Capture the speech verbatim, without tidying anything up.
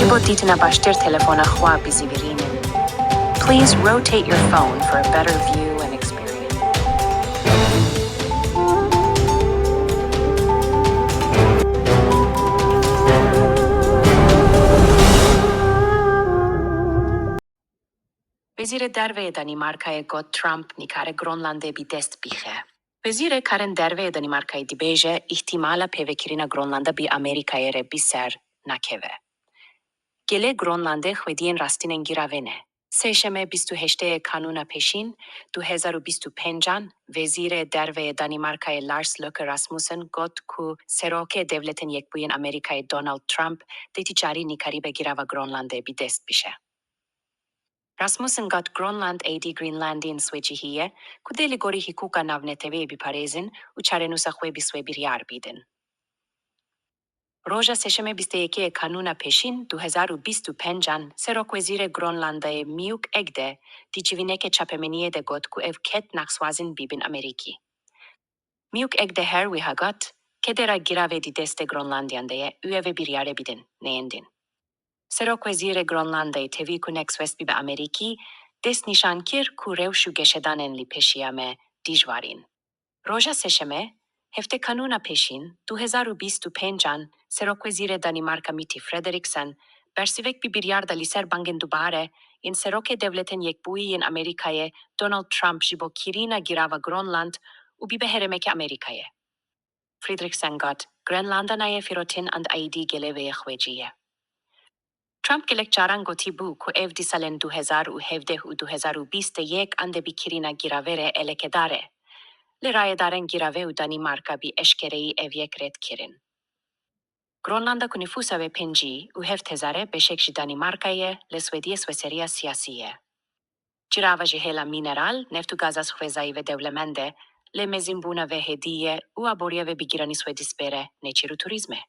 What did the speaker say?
Ji bo dîtina baştir telefona xwe bizîvirînin. Please rotate your phone for a better view and experience. Wezîrê Derve yê Danîmarkayê got Trump nikare Gronlandê bi dest bixe. Wezîrê Karên Derve yê Danîmarkayê dibêje îhtîmala pêvekirina Gronlanda bi Amerîkayê re bi ser nakeve. Gelê Gronlandê xwediyên rastînên giravê ne. Sêşemê bîst û heştê Kanûna Pêşîn du hezar û bîst û pêncan, Wezîrê Derve yê Danîmarkayê Lars Løkke Rasmussen got ku Serokê Dewletên Yekbûyî yên Amerîkayê Donald Trump dê ti carî nikaribe girava Gronlandê bi dest bixe. Rasmussen got Gronland êdî Greenland in swêcîhî ye ku dê li gorî hikûka navneteweyê biparêzin û çarenûsa xwe bi swê biryar bidin. Roja sêşemê bîst û yekê Kanûna Pêşîn du hezar û bîst û pêncan, Serokwezîrê Gronlandayê Miyuk Egde di civîneke çapemeniyê de got ku ev ket nexswazin bibin Amerîkî. Miyuk Egde her wiha got, kedera giravê di destê Gronlandiyan de ye û ev ê biryarê bidin, neyên din. Serokwezîrê Gronlandayê tevî ku nexwest bibe Amerîkî, destnîşan kir ku rewş û geşedanên li pêşiya me dijwar in. Roja sêşemê, heftê Kanûna Pêşîn du hezar û bîst û pêncan, Serokwezîrê Danîmarka Mette Frederiksen bersivek bi biryar da li ser bangên dubare yên Serokê Dewletên Yekbûyî yên Amerîkayê Donald Trump ji bo kirîna girava Gronland û bibe herêmeke Amerîkayê. Frederiksen got, Gronlanda nayê firotin and êdî gelê wê yê xwecî ye. Trump gelek caran gotîbû ku ev di salên du hezar û hevdeh û du hezar û bîst û yek an dê bi kirîna giravê re elekedar e. Lê rayedarên giravê û Danîmarka bi eşkereyî ev yek red kirin. Gronlanda ku nifûsa wê pêncî û heft hezar e, beşek ji Danîmarkayê ye, li Swêdiyê sweseriya siyasî ye. Girava ji hêla mîneral, neft û gaza xwezayî ve dewlemend e, lê mezînbûna vê hêdî ye û aboriya vê bi giranî Swêdî spêre, nêçîr û turîzmê.